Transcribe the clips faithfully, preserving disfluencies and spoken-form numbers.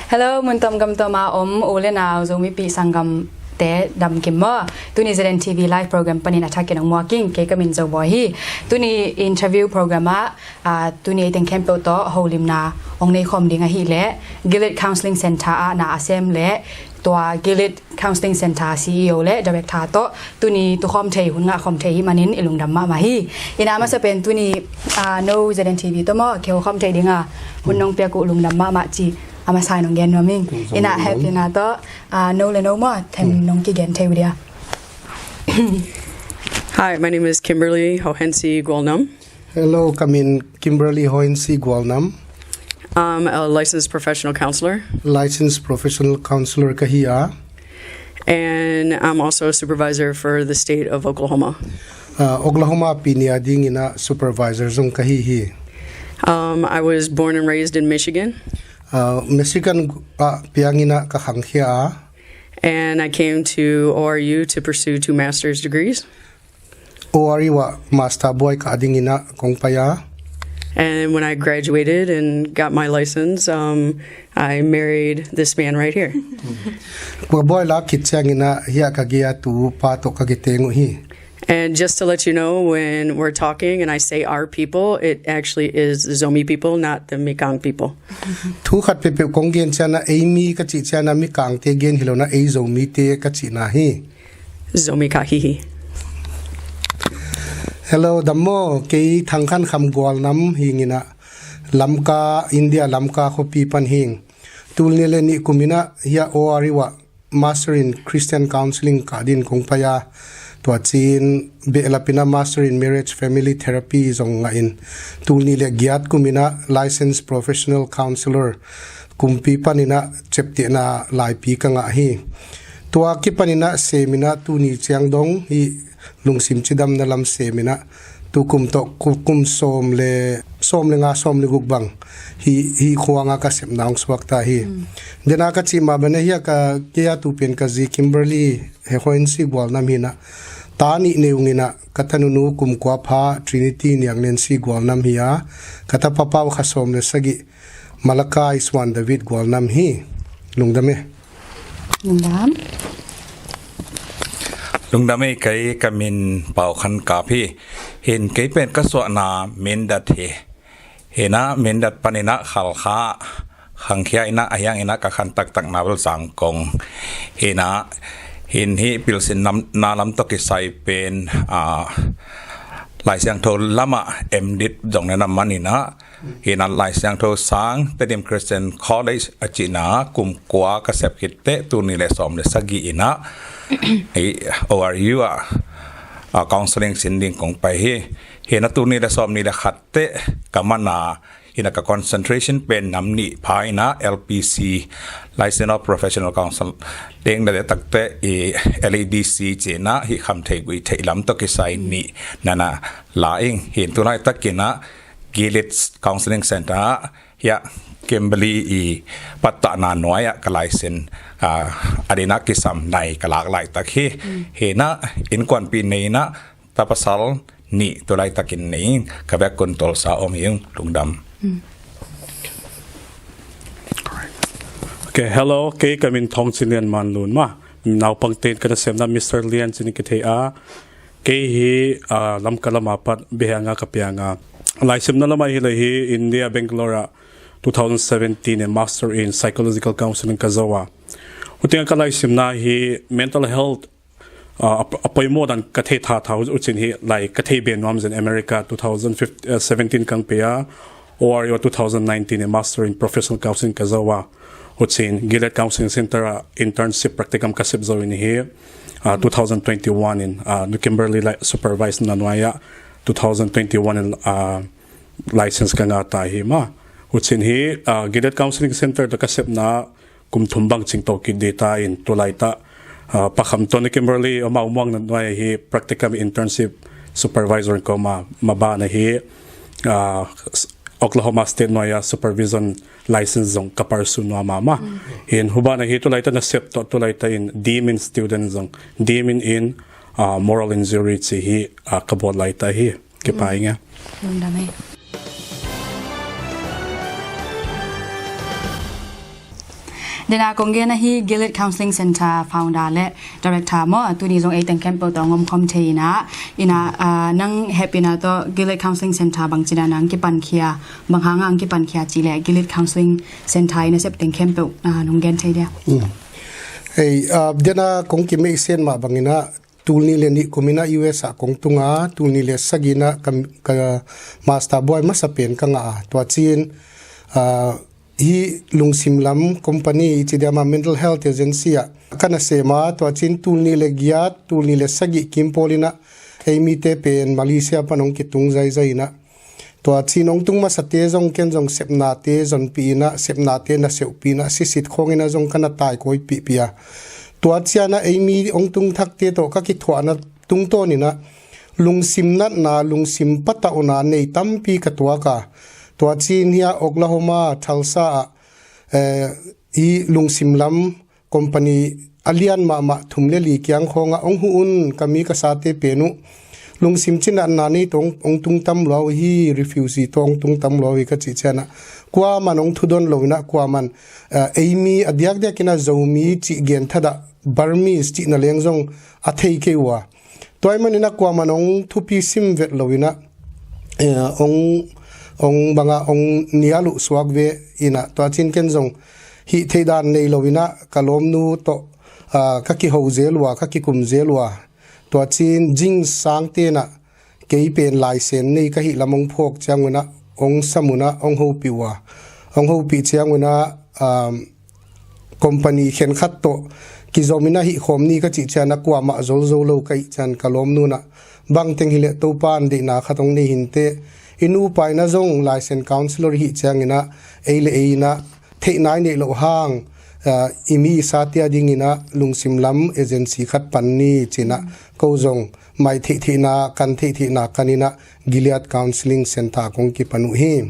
Hello, mun tom gam tom a om u le nau Zomi pi sanggamte damkim maw? Tuni Z N T V live program panin a thakin ong muak ing, kei ka min Zo Bawi hi. Tuni interview program ah, ah, tuni ei teng khempeuh tawh holimna ong nei khawm ding ahih leh Gilead Counselling Centre ah na a sem le tua Gilead Counselling Centre C E O le Director tawh tuni tukhawm thei, hun ngah khawm thei hi manin i lungdam mahmah hi. Ina masa pen tuni, ah, no Z N T V tawh maw, kihou khawm thei dinga hun nong piak uh lungdam mahmah ci a masa in ong gen nuam ing. Ina hehpihna tawh, ah, no le no maw, then nong kigen thei uh dia. Hi, my name is Kimberly Hohensi Gualnam. Hello, ka min Kimberly Hohensi Gualnam. I'm a licensed professional counselor. Licensed professional counselor ka hi a. And I'm also a supervisor for the state of Oklahoma. Ah, Oklahoma pi nia dingin a supervisor zong ka hi hi. Um, I was born and raised in Michigan. Ah, Michigan ah piangin a ka khangkhia a. And I came to O R U to pursue two master's degrees. O R U ah master buai kah dingin a kong pai a. And when I graduated and got my license, um, I married this man right here. Kua buai lak khit ciangin a hiah ka gei a tu pa tawh ka kiteng uh hi. And just to let you know, when we're talking and I say our people, it actually is Zomi people, not the Mikang people. Thu khat peuhpeuh kong gen ciang a ei mi ka cih ciang a Mikangte gen hi lo in a ei Zomite ka cihna hi. Zomi kha hi hi. Hello, dam maw, kei Thang Khan Kham Gualnam hi ing in a, Lamka, India Lamka khuapi pan hi ing. Tul nih le nih kum in a hiah O R U ah Master in Christian Counselling kah dingin kong pai a, tua ci-in behlap in a Master in Marriage Family Therapy zong ngah in, tul nih le giat kum in a Licensed Professional Counselor kumpi panin a ciaptehna laipi ka ngah hi. Tua kipanin a sem in a tuni ciang dong hih lungsim cidamna lam sem in a, tu kum tawh ku-, kum sawm le, sawm le nga, sawm le guk bang hih, hih khua-ah ka sepna hong suakta hi. Mm. Dena ka cih mah bang a hiah ka, kei a tu pen ka zi Kimberly Hohensi Gualnam hi in a, ta nih nei ung in a, ka tanunu kum kua pha Trinity Niang Nancy Gualnam hi a, ka tapa pau kha sawm le sagih Malakai Suan David Gualnam hi. Lungdam e. Lungdam. Lungdam ei, kei ka min Pau Khan Kap hi. Hin kei pen ka suahna Mindat hi. Hi in a Mindat panin a Khalkha khangkhia in a, a hiang in a ka khan taktakna bel Zangkong hi in a, hin hih pilsin nam, na lam tawh kisai pen, ah, Lai Siangtho lamah M.Div zong na na man in a, hi in a Lai Siangtho sang Tedim Christian College a cihna kum kua ka sep khit teh tul nih le sawm le sagih in a, hi O R U ah, ah, counselling sin ding kong pai hi. Hi in a tul nih le sawm nih le khat teh ka man a, hi in a ka concentration pen nam nih pha in a L P C, License of Professional Counselor, deng na le tak teh i L A D C ci in a hih kham thei gui thei lam tawh kisai nih na na la ing. Hin tu laitak in a Gilead Counselling Centre ah hiah Kimberly i pattahna nuai ah ka license, ah, a ding a kisam nai ka lak laitak hi. Mm. Hi in a innkuanpih nei in a ta pasal nih tu laitakin nei ing, ka biakun tolsa om hi ung. Lungdam. Mm. Okay, hello, kei ka min Thong Cin Lian Man Lun maw. Naupangte'n ka nasepna Mister Lian ci-in kitheih a, kei hi, ah, Lamka lam a pat biahang a ka piang a. Lai sepna lam ah hi leh hi India, Bangalore ah two thousand seventeen in Master in Psychological Counselling ka zo a. Huteng a ka lai sepna hi mental health, ah, a, a poimawh dan ka thei thatha uh cin hi lai ka thei ben nuam zen America two thousand seventeen kang pia, O R U two thousand nineteen in Master in Professional Counselling ka zo a. Hucin Gilead Counselling Center ah internship practicum ka sep zo in hi, ah, two thousand twenty-one in, ah, Nu Kimberly lai supervise na nuai ah two thousand twenty-one in, ah, license ka ngah ta hi maw. Hucin hi, ah, Gilead Counselling Center tawh ka sepna kum thum bang cing to kit ding ta in tu laitak, ah, Pa Kham Ton Nu Kimberly amau muang na nuai hi practicum internship supervisor in ka om a, maban ah hi, ah, Oklahoma State nuai ah supervision license zong ka pursue nuam mahmah. Mm. Hin huban ah hi tu laitak na sep tawh tu laitak in deemed in student zong, deemed in, in, ah, moral injury ci hi, ah, ka bawl laitak hi. Kipai nge. Lungdam e. Dena kong gen ahi Gilead Counseling Center founder le director maw, tuni zong ei teng khempeuh tawh hong om khawm thei ina, ina, ah, nang hehpihna tawh Gilead Counseling Center bangci dan ang kipankhia, bang hang ang kipankhia ci le Gilead Counseling Center ina sep teng khempeuh, ah, nong gen thei dia. Mm. Hei, ah, dena kong kimeisen mah bangina, tul nih le nih kum ina U S ah kong tunga, tul nih le sagih ina ka, ka master buai masa pen ka ngah a. Tua cin, ah, hi lungsim lam company i ci diam a mental health agency ah ka na sem a, tua cin tul nih le giat, tul nih le sagih kim pawl ina ei mite pen Malaysia pan hong kitung zaizai ina. Tua cin hong tung masate zong ken zong sepnate zonpih ina, sepnate na seuhpih ina, sisit khawng ina zong ka na taikawipihpih a. Tua ciana ei mi hong tung thakte tawh ka kithuahna tungtawn ina, lungsim natna, lungsim patauhna nei tampi ka tuak a. Tua cin hia Oklahoma, Tulsa ah, eh, i lungsim lam company a lian mahmah thum le li kiang khawngah hong huh un, ka mi ka sate pen uh. Lungsim cinatna nei tawh hong, hong tung tam lua uh hi, refugee tawh hong tung tam lua uh hi ka cih cianah. Kuaman hong thudon lo inah, kuaman, eh, ei mi a diakdiak inah Zomi cih gen thadah, Burmese cihna leng zong a thei kei uh a. Tua ahih maninah kuaman hong thupi sim vet lo inah, eh, hong, hong bangah hong nial uh suak ve inah, tua cin ken zong hih theihdan nei lo inah ka lawmnu tawh, ah, ka kiho zel uh a, ka kikum zel uh a. Tua cin Jing Sang tenah kei pen laisen nei ka hih lam hong phawk ciangunah hong sam unah hong hopih uh a. Hong hopih ciangunah, ah, company khenkhat tawh kizom inah hih khawm ni ka cih cianah kuamah zolzo lo ka hih cian ka lawmnu inah bangteng hileh Topan deihna khat hong nei hinteh, i nupa inah zong license counselor hih cianginah ei le ei inah theihna i neih loh hang, ah, i mi i sate a dinginah lungsim lam agency khat pan ni cinah ko zong mai theihtheihna kan, theihtheihna kan inah Gilead Counseling Center kong kipan uh hi.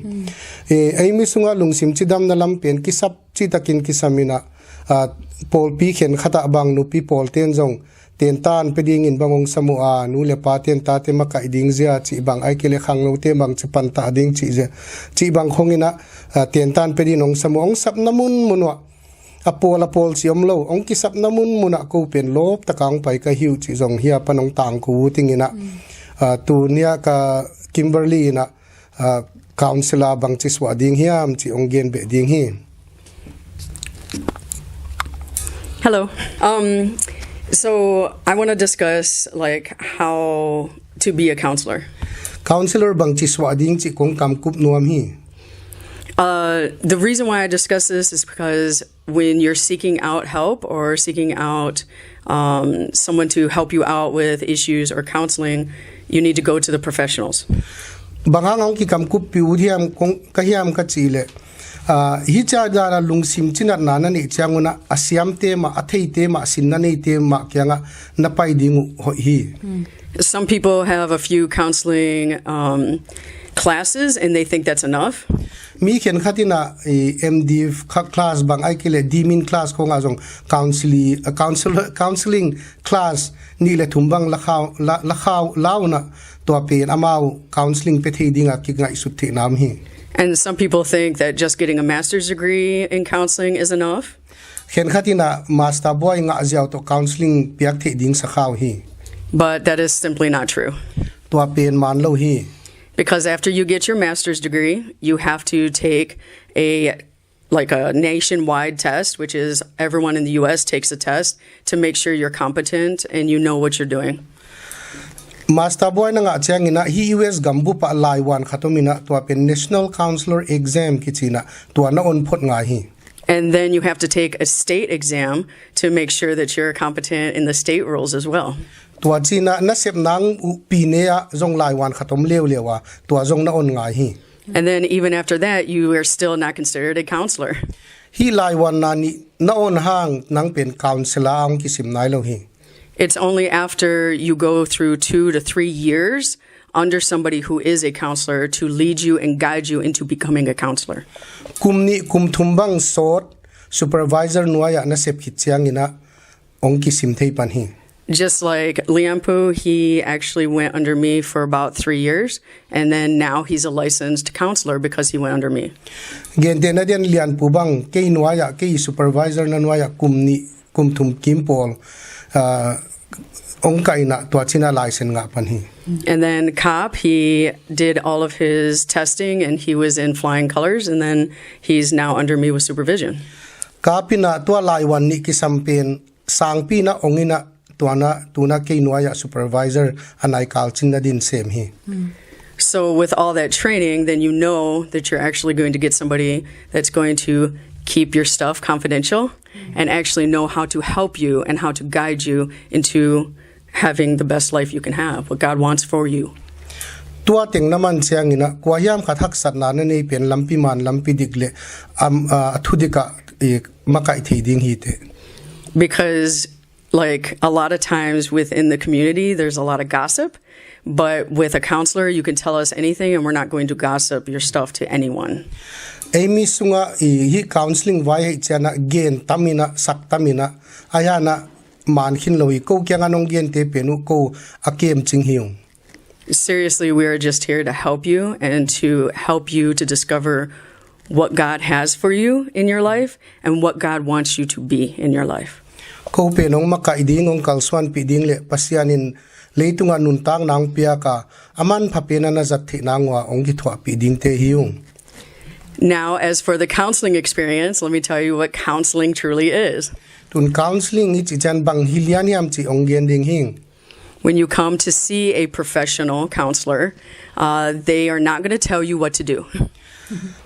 Eh, ei mi sungah lungsim cidamna lam pen kisap citakin kisam inah, ah, pawlpi khenkhatah bang nupi pawlten zong tentan pe dingin bang hong sam uh a, nu le pa ten tate makaih ding zia cih bang, ahih kei leh khangnote bang ci pantah ding cih zia cih bang khong inah, ah, tentan pe dingin hong sam uh, hong sapna munmun uh ah, a pawl a pawl ci om lo, hong kisapna munmun ah ko pen lawp taka hong pai ka hi uh cih zong hia pan hong tangko uh ding inah, ah, tuni ah ka Kimberly inah, ah, counselor bangci suah ding hiam cih hong gen beh ding hi. Hello. Um, so I want to discuss, like, how to be a counselor. Counselor bangci suah ding cih kong kamkup nuam hi. Uh, the reason why I discuss this is because when you're seeking out help or seeking out, um, someone to help you out with issues or counseling, you need to go to the professionals. Bang hang hong kikamkup pi uh hiam kong, ka hiam ka cih leh, ah, hih ciang dana lungsim cinatna na neih ciangunah a siamte mah, a theite mah, sinna neite mah kiangah na pai ding uh hoih hi. Some people have a few counseling, um, classes and they think that's enough. Mi khenkhat inah, eh, M D kha-, class bang, ahih kei leh D Min class khongah zong counseling, ah, counsel-, counseling class nih le thum bang la khau, la, la khau, la unah tua pen amau counseling pe thei dingah kingaihsut theihna om hi. And some people think that just getting a master's degree in counseling is enough. Khenkhat inah master buai ngah ziau tawh counseling piak theih ding sa khau hi. But that is simply not true. Tua pen man lo hi. Because after you get your master's degree, you have to take a, like, a nationwide test, which is everyone in the U S takes a test to make sure you're competent and you know what you're doing. Master buai na ngah cianginah hih U S gambup ah laivuan khat om inah tua pen National Counselor Exam kici inah tua na on phot ngai hi. And then you have to take a state exam to make sure that you're competent in the state rules as well. Tua cinah na sep nang uh pi ne ah zong laivuan khat om leuleu a, tua zong na on ngai hi. And then even after that, you are still not considered a counselor. Hih laivuanna nih na on hang nang pen counselor a hong kisim nai lo hi. It's only after you go through two to three years under somebody who is a counselor to lead you and guide you into becoming a counselor. Kum nih kum thum bang sawt supervisor nuai-ah na sep khit cianginah hong kisim thei pan hi. Just like Lianpu, he actually went under me for about three years, and then now he's a licensed counselor because he went under me. Gentehna ding in Lianpu bang, kei nuai-ah, kei supervisor na nuai-ah kum nih, kum thum kim pawl, ah, ong kaihna tua cih in a license ngah pan hi. And then Kap, he did all of his testing and he was in flying colors, and then he's now under me with supervision. Kap in a tua lai wan nih kisam pen sangpi in a ong in a tua in a tu in a kei nuai-ah supervisor a nai kal cin na ding sem hi. So with all that training, then you know that you're actually going to get somebody that's going to keep your stuff confidential and actually know how to help you and how to guide you into having the best life you can have, what God wants for you. Tua teng na man ciangin a, kua hiam khat haksatna na nei pen lampi man, lampi dik le, am, ah, a thudik ah, eh, makaih thei ding hi teh. Because, like, a lot of times within the community, there's a lot of gossip, but with a counselor, you can tell us anything and we're not going to gossip your stuff to anyone. Ei mi sungah i, hih counseling vai hih ciang a gen tam in a, sak tam in a, ahi hang a man khin lo hi, ko kiangah nong gente pen uh ko a kem cing hi ung. Seriously, we are just here to help you and to help you to discover what God has for you in your life and what God wants you to be in your life. Ko pen ong makaih ding, ong kalsuanpih ding le Pasian in leitungah nuntakna ong piak a, a manpha pen a na zat theih nang ua ong kithuahpih dingte hi ung. Now, as for the counseling experience, let me tell you what counseling truly is. Tun counseling i cih ciang bang hi lian hiam cih ong gen ding hing. When you come to see a professional counselor, uh, they are not going to tell you what to do.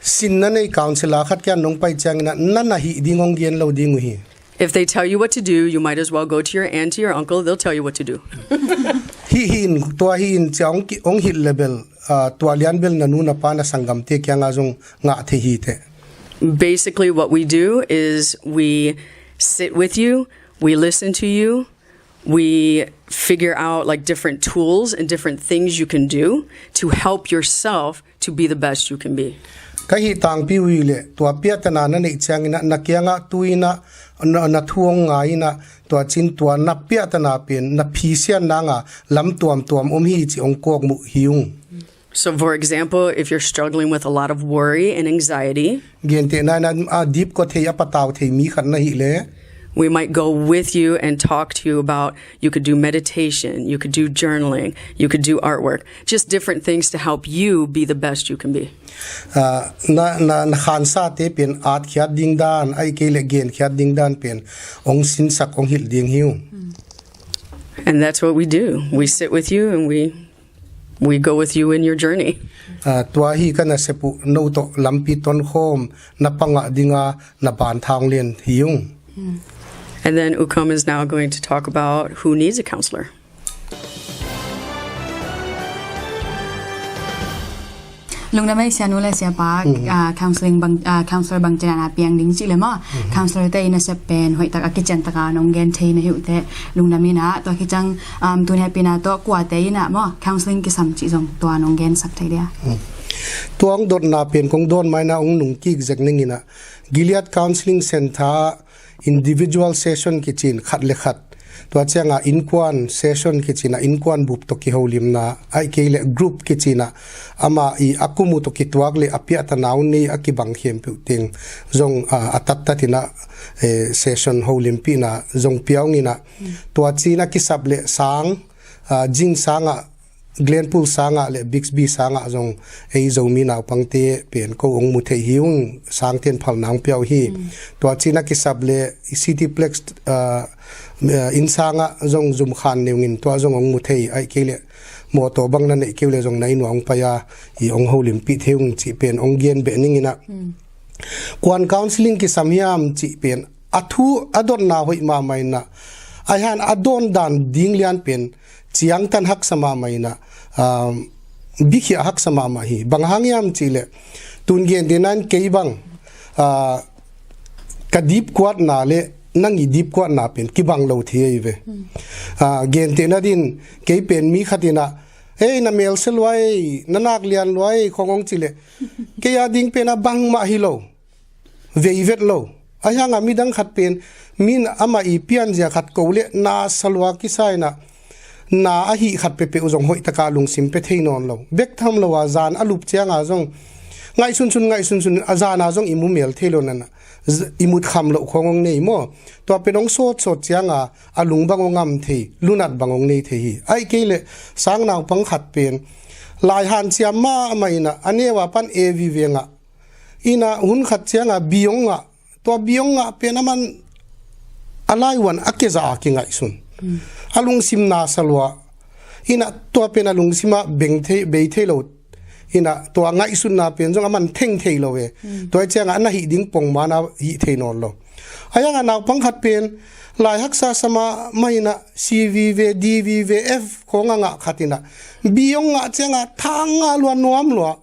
Sin na nei counselor khat kiang nong pai ciangin a, na na hih ding ong gen lo ding uh hi. If they tell you what to do, you might as well go to your auntie or uncle. They'll tell you what to do. Hih hi in, tua hi in ci a ong ki, ong hilh le bel, ah, tua lian bel na nu na pa na sanggamte kiangah zong ngah thei hi teh. Basically, what we do is we sit with you, we listen to you, we figure out, like, different tools and different things you can do to help yourself to be the best you can be. Ka hih tangpi uh hi le, tua piahtana na neih ciangin a, na kiangah tu in a, na, na thu ong ngai in a, tua cin tua na piahtana pen na phisian nang a lam tuamtuam om hi cih ong kawkmuh hi ung. So, for example, if you're struggling with a lot of worry and anxiety, gentehna in a, a dipkua thei, a patau thei mi khat na hih le, we might go with you and talk to you about, you could do meditation, you could do journaling, you could do artwork, just different things to help you be the best you can be. Ah, na, na, na khansate pen atkhiat ding dan, ahih kei le genkhiat ding dan pen ong sinsak, ong hilh ding hi ung. And that's what we do. We sit with you and we, we go with you in your journey. Ah, tua hi ka nasep uh, no tawh lampi tonkhawm na pang a ding a, na ban thang lian hi ung. And then Ukom is now going to talk about who needs a counselor. Lungdam ei Sia Nu le Sia Pa, ah, counseling bang, ah, counselor bangci in a na piang ding cih le maw. Counselor te i nasep pen hoihtak a kiciantak a nong gen thei na hi uh teh, lungdam in a, tua khit ciang, um, tun hehpihna tawh kuate in a maw counseling kisam cih zong tua nong gensak thei dia. Tua ong dotna pen kong dawn ma in a ong nungkik zek ning in a, Gilead Counseling Centre individual session kici in khat le khat, tua ciang a innkuan session kici in a innkuan bup tawh kiholimna, ahih kei le group kici in a amah i a kum uh tawh kituak le a piahtana uh nei a kibang khempeuh teng zong, ah, a tattat in a, eh, session holimpihna zong pia ung in a, tua ci in a kisap le sang, ah, Jing sang ah, Glenpool sang ah le Bixby sang ah zong ei Zomi naupangte pen ko ong mu thei hi ung, sangten phalna ong pia uh hi. Tua ci in a kisap le Cityplex, ah, ah, inn sang ah zong zum khan neu ing in tua zong ong mu thei, ahih kei le mawtaw bang na neih kei uh le zong na inn uah ong pai a, i ong holimpih thei ung cih pen ong gen beh ning in a. Kuan counseling kisam hiam cih pen a thu a dotna hoih mahmah in a, ahi hang a dawn dan ding lian pen ciangtan haksa mahmah in a, um, bikhiah haksa mahmah hi. Bang hang hiam cih le, tun gentehna in kei bang, ah, ka dipkuatna le nang i dipkuatna pen kibang lo thei ahi ve. Ah, gentehna ding in kei pen mi khat in a, "Ei, na melse lua ei, na nak lian lua ei," khong ong ci le, kei a ding pen a bangmah hi lo, vei vet lo. Ahi hanga midang khat pen min amah i pianzia khat ko le na salua kisa inah na a hih khat peuhpeuh uh zong hoihtaka lungsim pia thei nawn lo. Bek tham lo a zan a lup cianga zong ngaihsunsun ngaihsunsun a zana zong i mu mel thei lo nanah i mut kham loh khawng hong nei maw? Tua pen hong sawtsawt cianga a lung bang hong ngam thei, lunat bang hong nei thei hi. Aih kei leh sang naupang khat pen lai hanciam mahmah inah a neu a pan A vive ngah inah hun khat cianga bi hong ngah. Tua bi hong ngah pen a man a laivuan a kezah a kingaihsun a lungsim na salua inah tua pen a lungsimah beng thei, bei thei lo inah tua ngaihsutna pen zong a man theng thei lo e. Tua i ciangah a na hih ding pongmana hih thei nawn lo. A yangah naupang khat pen lai haksa sama mah inah C vive, D vive, F khawng a ngah khat inah bi hong ngah ciangah thang ngah lua nuam lua.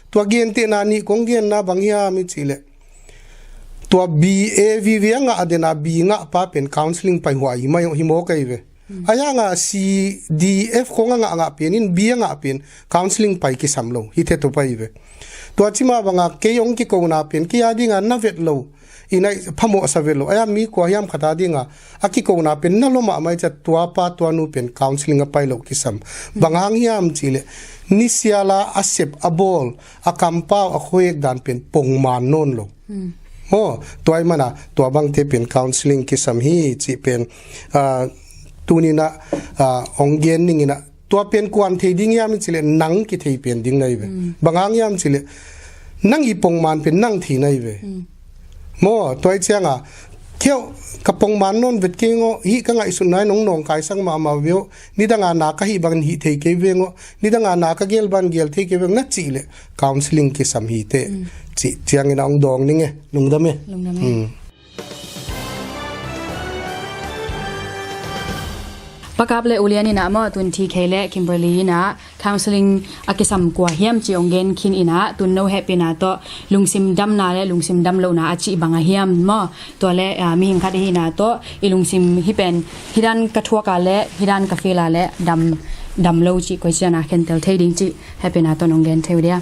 Tua gentehna nih kong genna bang hiam i cihleh tua B A vive a ngah a dena B ngah pa pen counseling pai huai hi mai hi maw kei ve. A yanga C D F khawng a ngah ngah pen in B a ngah pen counseling pai kisam lo hi thetup ahi ve. Tua cima banga kei hong kikona pen kei a dinga na vet lo inah phamawhsa vet lo. Aia mi kua hiam khat a dinga a kikona pen na lua mahmah i cia tua pa tua nu pen counseling a pai loh kisam. Bang hang hiam cihleh nisiala a sep a bawl a kampau a khuaek dan pen pongman nawn lo. Maw tua i mana tua bangte pen counseling kisam hi cih pen ah, tuninah ah, hong gen ninginah tua pen kuan thei ding hiam i cihleh nang kithei pen ding na hi ve. Bang hang hiam cihleh nang i pongman pen nang thei na hi ve. Maw tua i cianga kheuh ka pongman nawn vet kei ngaw hih ka ngaihsutna in hong nawngkaisak mahmah ve aw. Nidanga na ka hih bangin hih thei kei ve ngaw. Nidanga na ka gel bangin gel thei kei ve na cihleh counseling kisam hi teh. Cih ciangin a hong dawng ning e. Lungdam e. Lungdam e. Pakap le ulian inah maw tun T K le Kimberly inah counseling a kisam kua hiam ci hong gen khin inah tun no hehpihna tawh lungsim damna le lungsim damlohna a cih bang a hiam maw? Tua le ah, mihing khat ihina tawh i lungsim hi pen hidan ka thuaka le hidan ka fila le dam dam lo cih koiciana khentel thei ding cih hehpihna tawh nong gen thei uh dia.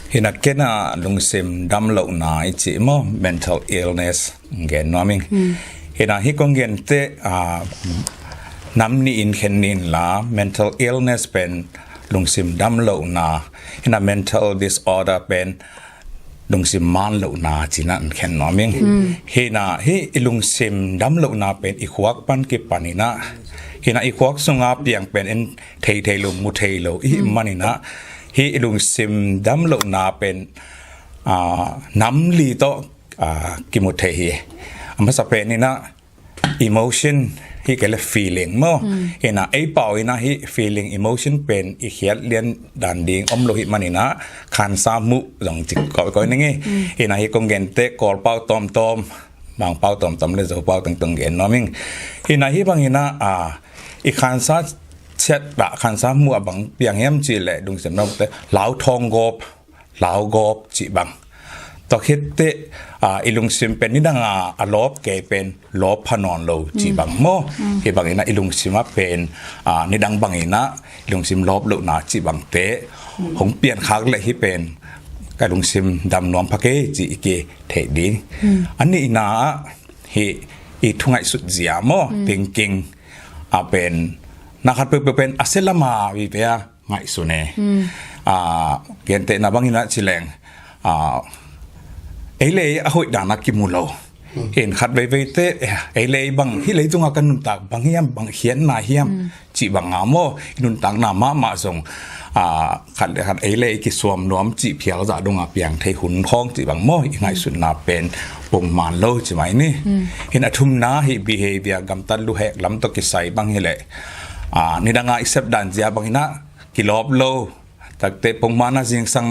Hina kena lungsim damlohna i cih maw mental illness gen nuam ing. Hina hi kong gen teh ah, nam nih in khen nin la mental illness pen lungsim damlohna hina mental disorder pen lungsim man lohna cina an khen nuam ing. Hina hi i lungsim dam lohna pen i khuak pan kipan inah hina i khuak sunga piang pen en thei thei lo mu thei lo i hih man inah hi i lungsim dam lohna pen ah, nam li tawh ah, kimu thei hi. A masa pen inah emotion hi kei le feeling maw? Ina ei pau ina hi feeling emotion pen i khiat lian dan ding om lo hi man ina khansa muh zong cik koi koi ning i. Ina hi kong gen te Kawl pau tawmtawm, Mang pau tawmtawm le Zo pau tengteng gen nuam ing. Ina hi bang ina a i khansa chet dah khansa muh a bang piang hiam ci le dungsiam nuam te lau thawng gawp, lau gawp cih bang. Tua khit teh ah, i lungsim pen nidang ah a lawp kei pen lawp pha nawn lo cih bang maw? Hi bang ina i lungsim ah pen ah, nidang bang ina i lungsim lawp lohna cih bang teh hong pian khak leh hi pen ka lungsim dam nuam pha kei cih i ki theih ding. A nihna ah hi i thu ngaihsut zia maw? Thinking ah pen na khat peuhpeuh pen a sia lama vive a ngaihsun e. Ah, gentehna bangin ah ci leng ah, ei le ei a hoih dan a kimu lo. In khat veivei te eh, ei le ei bang hi leitungah ka nuntak bang hiam, bang khiatna hiam cih bang a maw i nuntakna mahmah zong ah, khat le khat ei le ei kisuam nuam cih phial zah dongah piang thei hun khawng cih bang maw i ngaihsutna pen pongman lo ci mai ni. In a thumna hi behavior gamtat luhek lam tawh kisai bang hi leh ah, nidang a i sep dan zia bang inah kilawp lo. Takte pongmana zingsang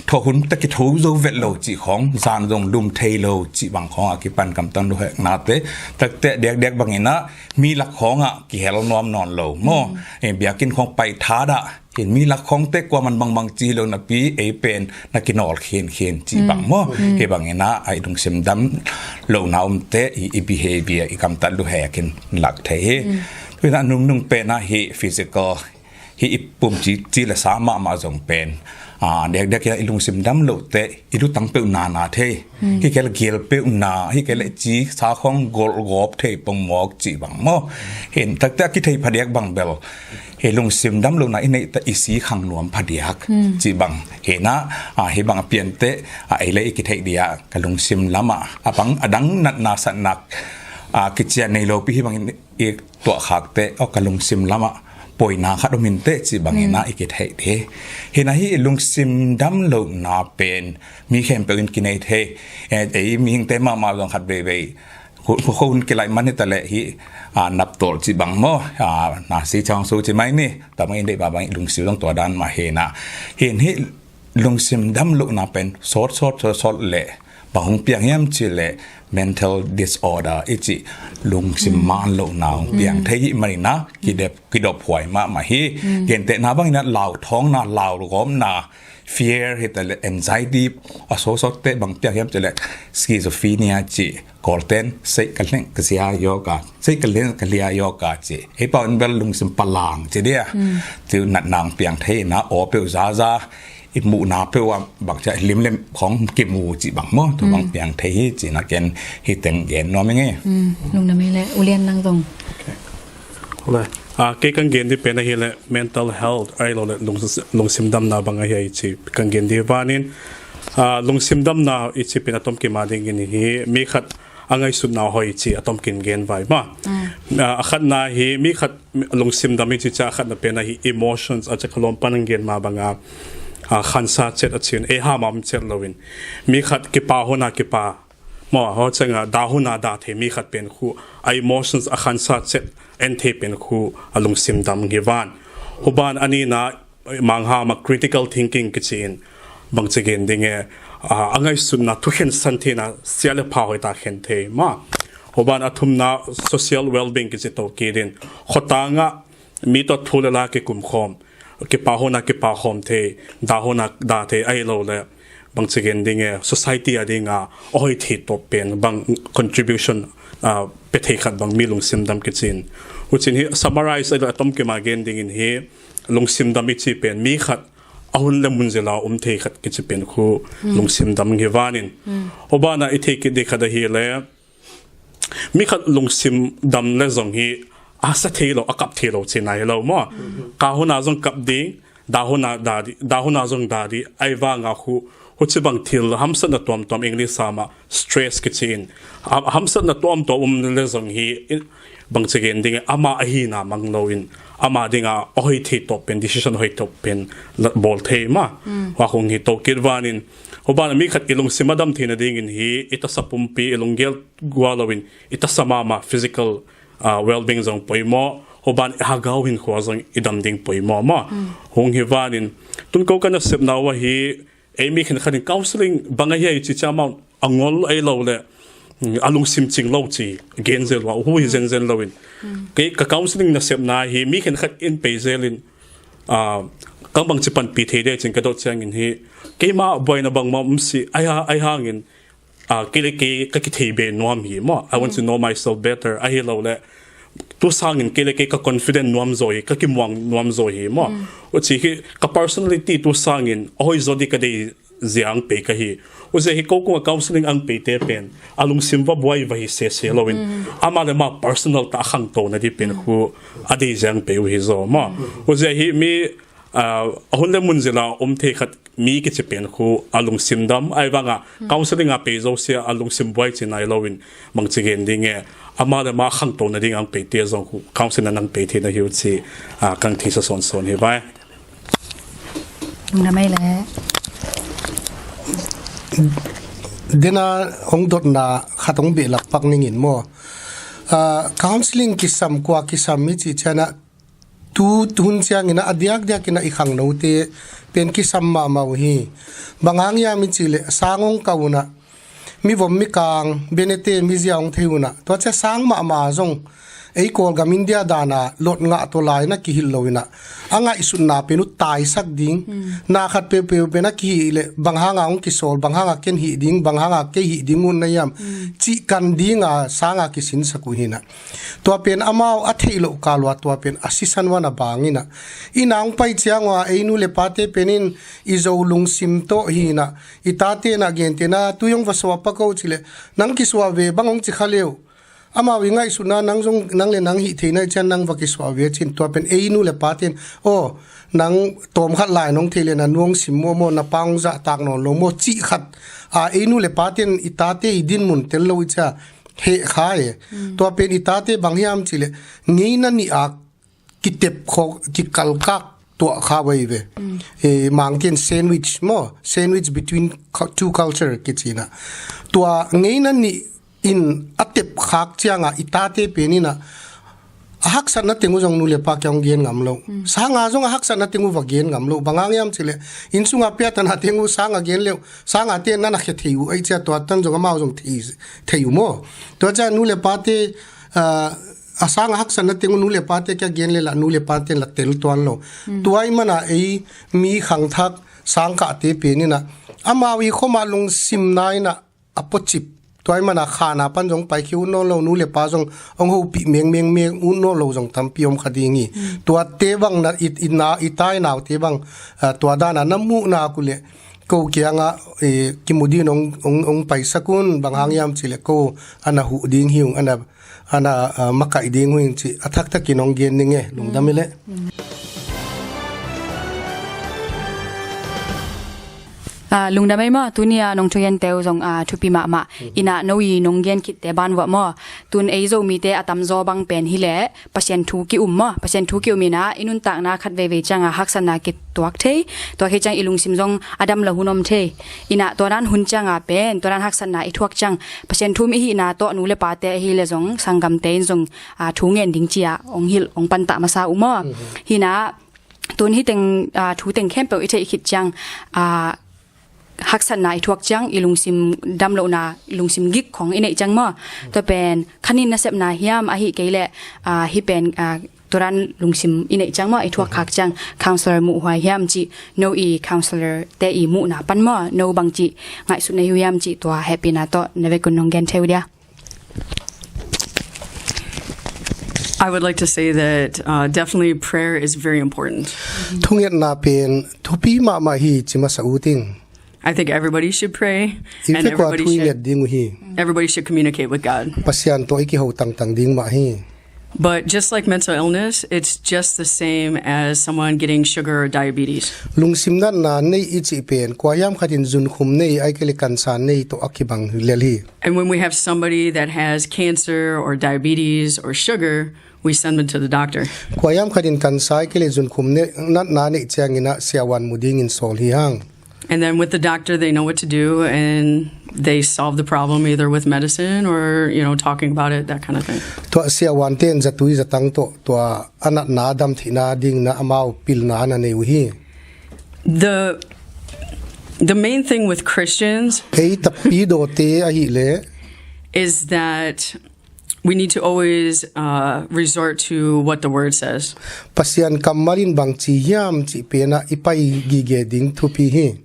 thawh hun ta kitho zo vet lo cih khawng, zan zong lum thei lo cih bang khawng a kipan kamtang luheknate. Takte diakdiak bang inah mi lak khawngah kihel nuam nawn lo maw? Eh, biakinn khawng pai thadah in mi lak khawngte kuaman bangbang ci hi lo napi ei pen na kinawl khinkhin cih bang maw? Hi bang inah a i lungsim dam lohna umte i, i behavior i kamtat luhek in lak thei hi. Tuinah nungnung penah hi physical hi i pum ci, ci le sa mahmah zong pen a, diakdiak i lungsim dam loh teh i lutang peuh nana thei. Hi kei leh gel peuh na, hi kei leh ci sa khong gol gawp thei pong mawk cih bang maw. Hi takte a kithei phadiak bang bel hi lungsim dam lohna i neih teh i si khang nuam phadiak cih bang. Hi na, a, hi bang a pian teh, a, ei le i kitheih dia ka lungsim lamah a bang a dang natna satnak, a, kician nei lopi hi bangin i tuahkhak teh, aw, ka lungsim lamah poina khat om in teh cih bangin a i kitheih dih. Hi na hi lungsim dam lohna pen mi khempeuh in kinei thei. Eh, ei mihingte mahmah zong khat veivei khu- khu- hun kilaih man hi ta leh hi, a, naptawl cih bang maw, a, na si chang su cih mai ni. Tua bangin deih ba bang lungsim zong tua dan mah hi na. Hi na hi lungsim dam lohna pen sawt sawt sawt sawt leh bang hong piang hiam cih leh mental disorder i cih lungsim man lohna hong piang thei hi manin a kidep kidop huai mahmah hi. Gentehna bangin a lauthawngna, laugawpna, fear hi ta leh anxiety a sawt sawt teh bang piang hiam cih leh schizophrenia cih, Kawlten seih ka leng ka zia yoga, seih ka leng ka lia yoga cih. Ei pau in bel lungsim palang cih dia. Tua natna hong piang thei na, aw peuh zaza, i muhna peuh a bang cia limlem khong kimu cih bang maw, tua bang piang thei hi cih na ken hi teng gen nuam ing e. Lungdam ei le, U Lian nang zong. Le, a, kei kan gen dih pen ahi le mental health, ahi lo le lung- lungsim damna bang ahi a i ci kan gen dih vanin, a, lungsim damna i ci pen a tom kim a dingin hi mi khat a ngaihsutna hoih cih a tom kim gen vai ma. A, a khatna hi mi khat lungsim dam i ci cia a khatna pen ahi emotions a cakhalawm pan an gen ma banga, a, khansa cet a cin ei hamam cet loin mi khat kipa hona kipa maw, ho canga dahuna dah thei mi khat pen khu a emotions a khansa cet en thei pen khu a lungsim dam hi van. Huban a nina manghama critical thinking kici in bangci gen ding e, a, a ngaihsutna thukhen san theina sia le pha hoita khen thei ma. Huban a thumna social well-being kici to kidin khotanga mi tawh thu le la kikum khawm, kipa hona kipa khawm thei, dahona dah thei ahi lo le bangci gen ding e, society a dinga a hoih thei tawp pen bang contribution, a, pe thei khat bang mi lungsim dam kicin. Hucin hi summarize a tom kima gen dingin hi lungsim dam i ci pen mi khat a hun le mun zila um thei khat kici pen khu lungsim dam hi vanin. Hubana i thei kit dih khat ahi le mi khat lungsim dam le zong hi a sa thei lo, a kap thei lo cina hi lo maw. Ka huna zong kap ding, dahuna dah dih, dahuna zong dah dih, ai vanga khu huci bang thil hamsatna tuamtuam English sama stress kici in, a, hamsatna tuamtuam um le zong hi bangci gen ding e, ama ahina mang loin ama dinga a hoih thei tawp pen, decision hoih tawp pen bawl thei ma. Hua hung hi to kit vanin, hubana mi khat i lungsim a dam theina dingin hi i tasa pumpi, i lunggel gua loin i tasa mama physical, a, well-being zong poimaw, huban i hagau hinkhua zong i dam ding poimaw maw. Hung hi vanin tun ko ka nasepna uh ahi, ei mi khenkhat in counseling bang ahi a i ci cia amau a ngol ei lo le, a lungsim cing lo ci gen zel uh a hu hi zenzen loin. Kei ka counseling nasepna hi mi khenkhat in pei zelin, a, kang bangci panpi thei de cin ka dot ciangin hi keima buaina bangmah um si ai ha- ai hangin, a, kei le kei ka kithei be nuam hi maw. I want to know myself better ahi lo le tu sangin kei le kei ka confident nuam zaw hi, ka kimuang nuam zaw hi maw. Huci hi ka personality tu sangin a hoih zaw dih ka dei ziang pei ka hi. Huci hi ko kunga counseling ang peite pen a lungsim va buai va hi sese loin ama le ma personal ta a khangto na dih pen khu a dei ziang pei uh hi zaw maw. Huci hi mi, a, a hun le mun zila um thei khat mi kici pen khu a lungsim dam ai vanga counseling a pei zo sia a lungsim buai ci nai loin bangci gen ding e, ama le ma khangto na ding ang peite zong khu counseling a nang pei thei na hi uh ci, a, kang thei sa sawnsawn hi vai. Lungdam ei le. Dena hong dotna khat hong behlap pak ningin maw. A, counseling kisam kua kisam mi ci ciana tu hun ciangin a diakdiakin a i khangnote pen kisam mahmah uh hi. Bang hang hiam i cih leh sang hong kah unah mivom mikang benete mizia hong thei unah tua cia sang mahmah zong ei Kawlgam India dana lot ngah tawh lai na kihilh lo inah, a ngaihsutna pen uh taisak ding, na khat peuhpeuh pen a kihih leh bang hanga hong kisawl, bang hanga ken hih ding, bang hanga kei hih ding uh na hiam, cih kan dinga sanga kisinsak uh hinah. Tua pen amau a theih loh kal uh a tua pen a sisan uh a na bang inah. Inn ah hong pai ciang uh a ei nu le pate pen in i Zo lungsim tawh hinah, i tate inah gentehna tui hong va suah pak o cileh, nang kisuah ve bang hong ci kha leuh. Amau i ngaihsutna nang zong, nang le nang hih thei na hih ciang nang va kisuah ve cin, tua pen ei nu le pate in, aw, nang tawmkhat lai nong thei le na nu hong sim maw, maw, na pa hong zahtak nawn lo maw, cih khat a ei nu le pate in i tate i dinmun tel lo i cia heh kha e. Tua pen i tate bang hiam cileh, ngeina nih a kitep khawk, kikalkak tuah kha uh ahi ve. Eh, Mangte in sandwich maw, sandwich between cul-, two culture kici inah. Tua ngeina nih in a tep khak cianga i tate pen inah, a haksatna teng uh zong nu le pa kiang hong gen ngam lo. Sanga zong a haksatna teng uh va gen ngam lo. Bang hang hiam cileh, inn sunga piatana teng uh sanga gen leuh, sangate na na khia thei uh ahi cia, tua tan zong amau zong thei, thei uh maw. Tua cia nu le pate, ah, a sanga haksatna teng uh nu le pate kia gen le lah nu le pate la tel tuan lo. Tua i mana ei mi khangthak sangkahte pen inah, amau i khoma lungsimna inah a pawcip. Tua i mana khana pan zong paikhia ut nawn lo, nu le pa zong hong hopih mengmeng meng ut nawn lo zong tampi om kha ding hi. Tuate bang na i, i na, i tai naute bang, ah, tua dana na muh nak uh leh, ko kiangah, eh, kimu din hong, hong, hong paisak un, bang hang hiam cileh ko a na huh ding hi ung, a na, a na, ah, makaih ding hi ung cih a thaktakin hong gen ning e, lungdam i leh. Ah, lungdam ei maw, tuni a nong thugente uh zong, ah, thupi mahmah. Inah no i nong gen khitte ban vuah maw, tun ei Zomite a tamzaw bang pen hileh Pasian thu ki-um maw, Pasian thu ki-um inah i nuntakna khat veivei cianga haksatna kituak thei, tua khi ciang i lungsim zong a dam lo hun om thei. Inah tua dan hun cianga pen, tua dan haksatna i thuak ciang Pasian thu um i hihna tawh nu le pate ahileh zong sanggamte in zong, ah, thu ngen ding cia hong hilh, hong pantah masa uh maw. Hinah tun hih teng, ah, thu teng khempeuh i theih khit ciang, ah, haksatna i thuak ciang i lungsim damlohna, i lungsim gik khong i neih ciang maw, tua pen khanin nasepna hiam, ahih kei leh, ah, hih pen, ah, tua dan lungsim i neih ciang maw, i thuak khak ciang counselor muh huai hiam cih, no i counselor te i muhna pan maw, no bangci ngaihsutna hi uh hiam cih, tua hehpihna tawh na vekun nong gen thei uh dia. I would like to say that, uh, definitely prayer is very important. Thungetna pen thupi mahmah hi ci masa uh ting. I think everybody should pray, I and fek uh everybody thu i should, nget ding uh hi. Everybody should communicate with God. Pasian tawh i kiho tangtang ding mah hi. But just like mental illness, it's just the same as someone getting sugar or diabetes. Lungsim natna nei i cih pen kua hiam khatin zunkhum nei, ahih kei leh kansa nei tawh a kibang lel hi. And when we have somebody that has cancer or diabetes or sugar, we send them to the doctor. Kua hiam khatin kansa ahih kei leh zunkhum ne-, natna neih ciangin ah siavuan mu dingin sawl hi hang. And then with the doctor, they know what to do, and they solve the problem either with medicine or, you know, talking about it, that kind of thing. Tua siavuante in zatui zatang tawh tua a natna a dam theihna dingin ah amau pilna a na nei uh hi. The, the main thing with Christians Ei takpi dawte ahih leh is that we need to always, uh, resort to what the word says. Pasian kammal in bang ci hiam cih pen ah i pai gige ding thupi hi.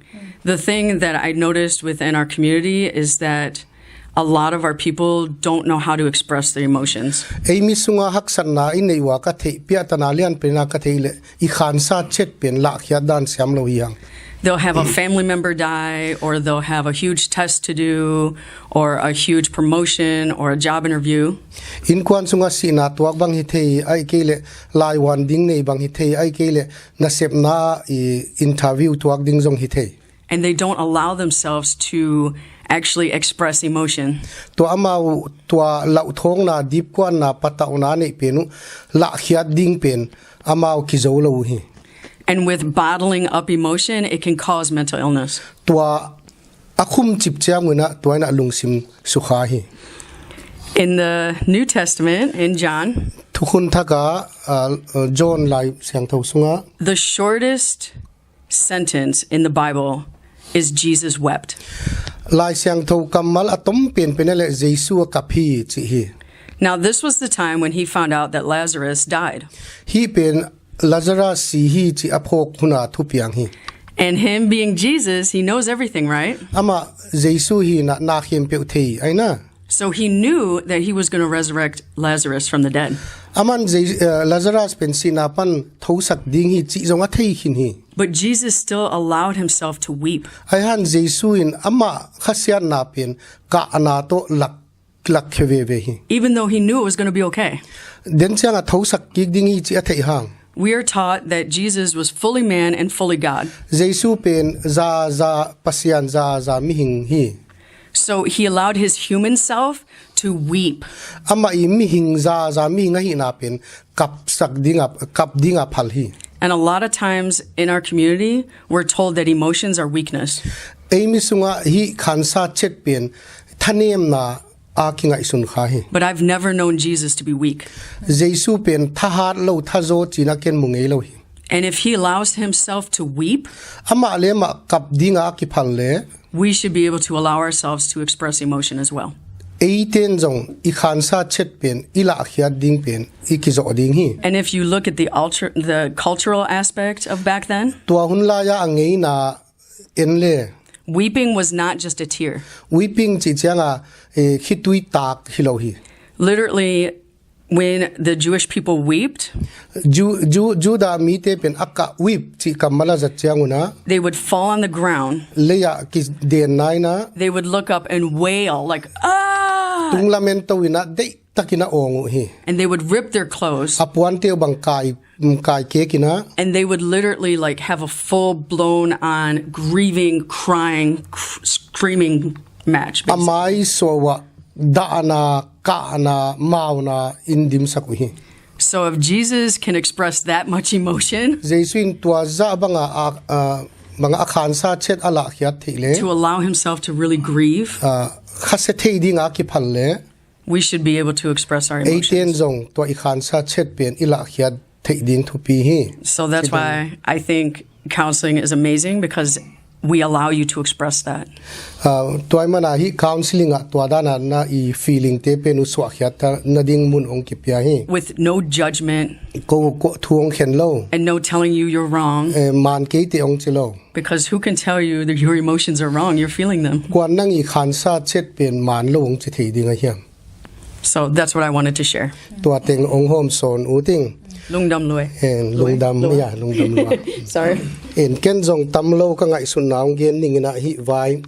The thing that I noticed within our community is that a lot of our people don't know how to express their emotions. Ei mi sunga haksatna i neih uh a ka theih, piahtana lian pen ah ka theih leh i khansa chet pen lahkhiat dan siam lo hi hang. They'll have a family member die, or they'll have a huge test to do, or a huge promotion, or a job interview. Innkuan sungah sihna tuak bang hi thei, ahih kei leh laivuan ding nei bang hi thei, ahih kei leh nasepna i interview tuak ding zong hi thei. And they don't allow themselves to actually express emotion. Tua amau, tua lauhthawngna, dipkuanna, patauhna neih pen uh lahkhiat ding pen amau kizo lo uh hi. And with bottling up emotion, it can cause mental illness. Tua a khumcip ciang un ah tua in ah lungsim sukha hi. In the New Testament, in John, Thukhun Thak ah, uh, uh, John Lai Siangtho sungah, the shortest sentence in the Bible is Jesus wept. Lai Siangtho kammal a tom penpen ah leh Jesu a kap hi cih hi. Now, this was the time when he found out that Lazarus died. Hih pen Lazarus si hi cih a phawk huna thupiang hi. And him being Jesus, he knows everything, right? Amah Jesu hi na, na khempeuh thei ahi na. So he knew that he was gonna resurrect Lazarus from the dead. Aman Je-, eh, Lazarus pen sihna pan thosak ding hi cih zong a thei khin hi. But Jesus still allowed himself to weep. Ahi hang Jesu in amah khasiatna pen kahna tawh lak, lakkhia veve hi. Even though he knew it was gonna be okay. Den ciang a thosak kik ding hi cih a theih hang. We are taught that Jesus was fully man and fully God. Jesu pen zaza Pasian, zaza mihing hi. So he allowed his human self to weep. Amah i mihing zaza mihing ahihna pen kapsak ding a, kap ding a phal hi. And a lot of times in our community, we're told that emotions are weakness. Ei mi sungah hih khansa chet pen thanemna a kingaihsun kha hi. But I've never known Jesus to be weak. Jesu pen thahat lo, thazaw cihna ken mu ngei lo hi. And if he allows himself to weep, amah le amah kap dinga a kiphal le, we should be able to allow ourselves to express emotion as well. Eiten zong i khansa chet pen i lahkhiat ding pen i kizawh ding hi. And if you look at the alter-, the cultural aspect of back then, tua hun lai-a a ngeina en le, weeping was not just a tear. Weeping cih cianga, eh, khitui tak hi lo hi. Literally, when the Jewish people wept, Ju-, Ju-, Judah mite pen a kah weep cih kammal a zat ciang un a, they would fall on the ground, lei-ah kidenna in a, they would look up and wail, like, "Ah!" Tung lamen to in a, deih takin a awng uh hi. And they would rip their clothes. A puante uh bang kai, mm, kai kek in a. And they would literally, like, have a full-blown on grieving, crying, cr-, screaming match, basically. A mai suah uh a dahna, kahna, mauna in dimsak uh hi. So if Jesus can express that much emotion, Jesu in tua zah banga a, a, banga a khansa chet a lahkhiat theih le, to allow himself to really grieve, a, khasia thei dinga kiphal le, we should be able to express our emotions. Eiten zong tua i khansa chet pen i lahkhiat theih ding thupi hi. So that's why I think counseling is amazing, because we allow you to express that. Ah, tua ahih mana hih counseling ah tua dana na i feeling te pen uh suahkhiat nading mun ong kipia hi. With no judgment. Ko, ko thu ong khen lo. And no telling you you're wrong. Eh, man kei te ong ci lo. Because who can tell you that your emotions are wrong? You're feeling them. Kuan nang i khansa chet pen man lo ong ci thei ding a hiam? So that's what I wanted to share. Tua teng ong hawm sawn uh ting. Lungdam lua. Eh, lungdam, lua. Ya, lungdam lua. Sorry. En ken zong tam lo ka ngaihsutna ong gen ning in a hih vai.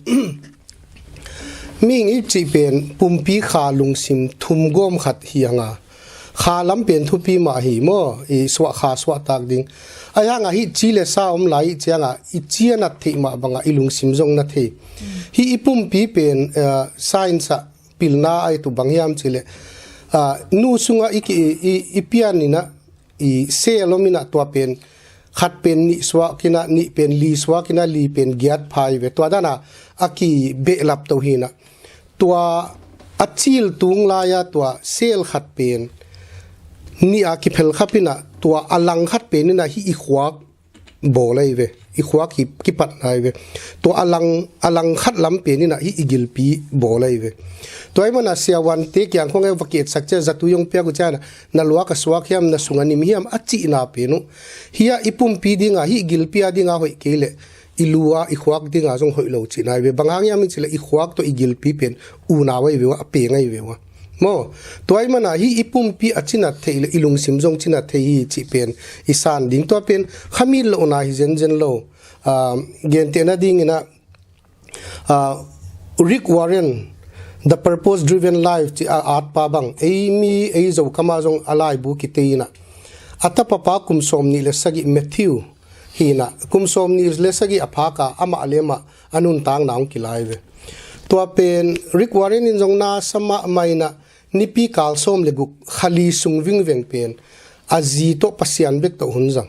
Mihing i cih pen pumpi kha lungsim thum gawm khat hi hang a. Kha lam pen thupi mah hi maw, i suah kha suah tak ding. Ahi hang a hih ci le sa om lai i ciang a, i ci a nat theih mah bang a i lungsim zong na thei. Hih i pumpi pen, eh, science ah pilna a i tu bang hiam cih le, ah, nu sungah i ki, i, i, i pian in a, i cell om in a tua pen khat pen nih suak in a, nih pen li suak in a, li pen giat pha hi ve. Tua dana a kibehlap to hi in a. Tua a cil tung lai-a tua cell khat pen nih a kiphel khap in a, tua a lang khat pen in a hih i khuak bawl ahi ve. I khuak hi kipatna ahi ve. Tua a lang, a lang khat lam pen in a hih i gilpi bawl ahi ve. Tua ahih mana siavuante kiang khong e va ki-etsak ciang zatui ong piak uh ciang a, na luak a suak hiam, na sung a nim hiam a cihna pen uh. Hih a i pumpi dinga, hih gilpi a dinga hoih kei le, i lu a, i khuak dinga zong hoih lo cihna ahi ve. Bang hang hiam i cih le i khuak tawh i gilpi pen unau ahi ve ua, a peng ahi ve ua. Maw, tua ahih mana hih i pumpi a cinat theih le i lungsim zong cinat thei hi cih pen i san ding. Tua pen khamit lohna hi zenzen lo. Ah, gentehna ding in a, ah, Rick Warren, The Purpose Driven Life cih a atpa bang, ei mi, ei Zokam ah zong a laibu kitei in a, a tapapa kum sawm nih le sagih Matthew hi in a, kum sawm nih le sagih a phak a, amah le amah a nuntakna hong kilai ve. Tua pen Rick Warren in zong na sa mahmah in a, nipi kal sawm le guk kha li sung vingveng pen a zi tawh Pasian bek tawh hun zang.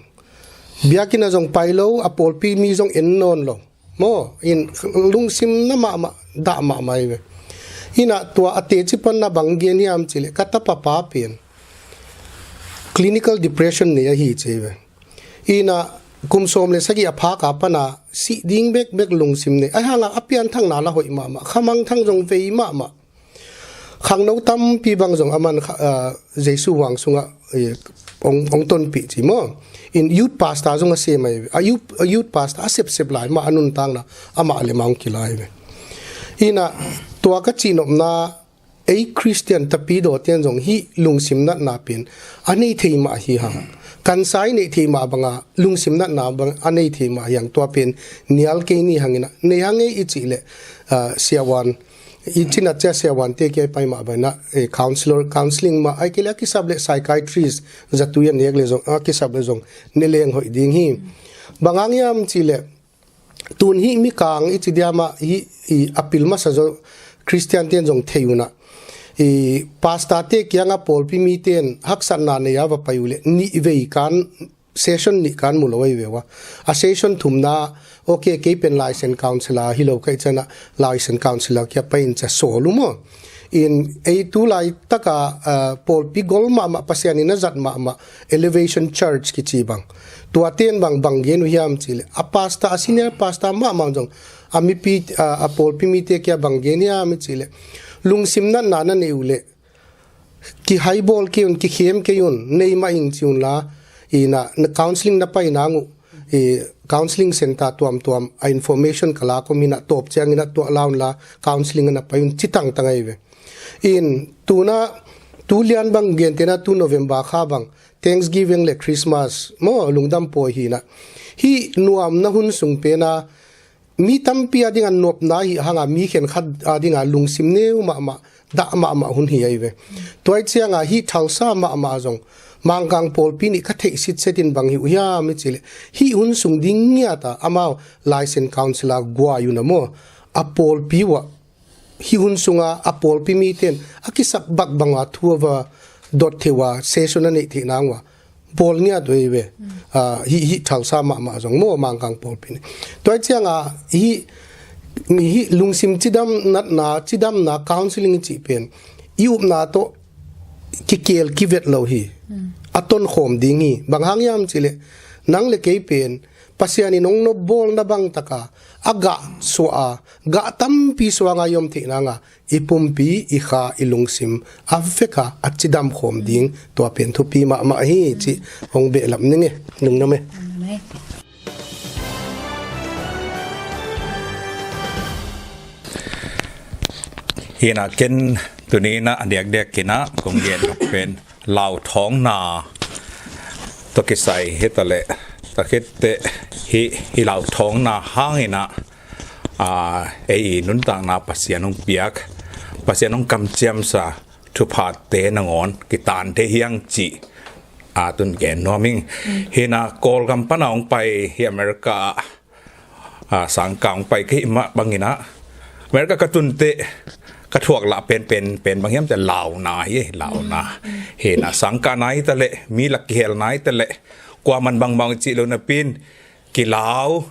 Biakinn ah zong pai lo, a pawlpi mi zong en nawn lo. Maw, in lungsim na mahmah, dah mahmah hi ve. In a tua a teci pan na bang gen hiam cih le ka tapapa pen clinical depression nei ahi ci hi ve. In a kum sawm le sagih a phak a pan a sih ding bekbek lungsim nei. Ahi hang a a pianthakna la hoih mahmah, khamangthang zong vei mahmah. Khangno tampi bang zong aman kha-, ah, Jesu huang sungah, eh, ong, ong tonpih ci maw. In youth pastor zong a sem ahi ve. A youth, a youth pastor a sepsep lai mah a nuntakna amah le mah ong kilai ve. Ina tua ka cihnopna ei Khristian tapidawte in zong hih lungsim natna pen a nei thei mah hi hang. Kansa i neih thei mah banga lungsim natna bang a nei thei mah hi hang, tua pen nial kei ni hang ina. Nei hang ei i cih leh, ah, siavuan i cinat cia siavuante kia i pai mah bang ina, eh, counselor, counseling mah ai kei leh a kisap leh psychiatrist zatui a nek leh zong, a kisap leh zong ne leng hoih ding hi. Bang hang hiam cih leh tun hih mikang i ci diam ah hih i a pil masa zaw Khristiante in zong thei un ah, i pastorte kiangah pawlpi mite in haksatna nei a va pai uh leh nih vei kan, session nih kan mu lo ahi ve ua. A session thumna, ok, kei pen license counselor hi lo ka hih ciangah license counselor kia pai in cia sawl uh maw. In ei tu laitaka, ah, pawlpi gol mahmah, Pasian in a zat mahmah Elevation Church kici bang, tuate in bang, bang gen uh hiam cih leh a pastor, a senior pastor mahmah zong a mipi, ah, a pawlpi mite kia bang gen hiam i cih leh lungsim natna na neih uh leh kihaibawl kei un, kikhem kei un, nei mah ing ci un la, ina, na counseling na pai nang uh, i counseling center tuamtuam a information ka lak om hi ina, tawp ciang ina tuah la un la counseling na pai un ci tangtang ahi ve. In tuna, tu lian bang gentehna tu November kha bang Thanksgiving le Christmas maw, lungdam pawi hi ina. Hih nuamna hun sung pena mi tampi a dinga nopna hi hanga mi khenkhat a dinga lungsim neu mahmah, dah mahmah hun hi ahi ve. Tua hi cianga hih thalsa mahmah zong Mangkang pawlpi nih ka theih sitset in bang hi uh hiam i cih leh hih hun sung ding ngiat a amau license counselor guai un a maw, a pawlpi uah hih hun sunga a pawlpi mite in a kisap bak banga thu a va dot theih ua, session a neih theih nang ua bawl ngiat uh ahi ve. Ah, hih, hih thalsa mahmah zong maw Mangkang pawlpi nih. Tua hi cianga hih, hih lungsim cidam natna, cidamna counseling i cih pen i upna tawh kikel kivet lo hi. A tonkhawm ding hi. Bang hang hiam cih leh nang le kei pen Pasian in ong nopbawlna bang taka a gah suah a, gah tampi suanga i om theih nanga i pumpi, i kha, i lungsim a veka a cidam khawm ding, tua pen thupi mahmah hi cih hong behlap ning e, lungdam e. Hi ina ken tuni ina a diakdiak ina kong gen pen lauthawngna tawh kisai hi ta leh, tua khit teh hih, hih lauthawngna hang ina, ah, ei i nuntakna Pasian hong piak, Pasian hong kamciamsa thuphatte nangawn kitan thei hi hang cih, ah, tun gen nuam ing. Hi ina Kawlgam pana hong pai hi America ah, ah, sangkah hong pai ka hih mah bang ina America ka tun teh ka thuak lah pen, pen, pen bang hiam cih leh launa hi, launa. Hi ina sangkahna hi ta leh, mi lak kihelna hi ta leh, kuaman bangmah hong cih lo napi in kilau,